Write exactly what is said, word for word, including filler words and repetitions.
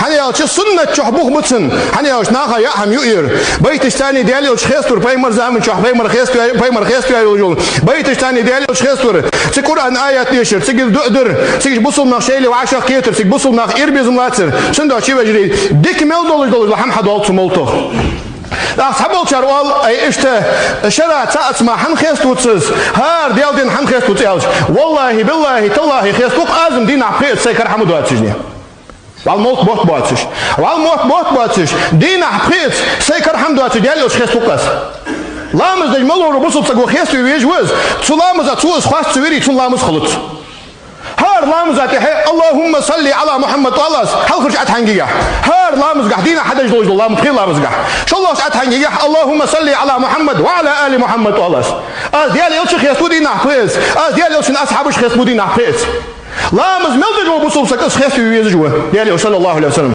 ХӀана аьлча суннат чу бух ба цун. ХӀана аьлча наха яа хӀама я ер. Байташца Даьла Элча хеставар, пайхамара заман чу пайхамар хеставаь-, пайхамар хеставаь йола. Байташца Даьла Элча хеставар. Цига Къуръан аят дешар, цига дуӀа дар, цига бусалба нах шоайла вӀашагӀкхетар, цига бусалба наха эр безам лацар. Цудухьа, вежарий, дика мел долаш долаш дола хӀама хьадоал цу моллатах. ТӀаккха цхьаболчар оал: «Ай, иштта шера цхьацца ма хӀана хеставац из, хӀара Даьла дин хӀана хеставац?» аьлча. Валлахьи, биллахьи, таллахьи, хеставу-кх аз-м дийнахьа пхи итт сай кара хӀама доацаш. Валлахьи, мотт мотт боацаш. Валлахьи, мотт мотт боацаш. Дийнахьа пхи итт сай кара хӀама доацаш Даьла Элча хеставу-кх аз. Ламаз деш мел вола бусалба саг ва хеставе везаш ва из. Цу ламаза цо из хоастац вирий, цун ламаз хилац. ХӀара ламаза тӀехьа «Аллахьумма салли Ӏала Мухьаммад» оал аз, хьалхарча аттахьиятагахь. ХӀара ламазагахь, дийнахьа хьадеш долаш дола ламаз, пхи ламазагахь. ШоллагӀча аттахьиятагахь «Аллахьумма салли Ӏала Мухьаммад ва Ӏала али Мухьаммад» оал аз. Аз Даьла Элча хеставу дийнахьа пхи итт. Аз Даьла Элчан асхьабаш хеставу дийнахьа пхи итт. Ламаз мел деш вола бусалба саг из хеставе везаш ва Даьла Элча, саллаллахьу Ӏалайхьи ва саллам.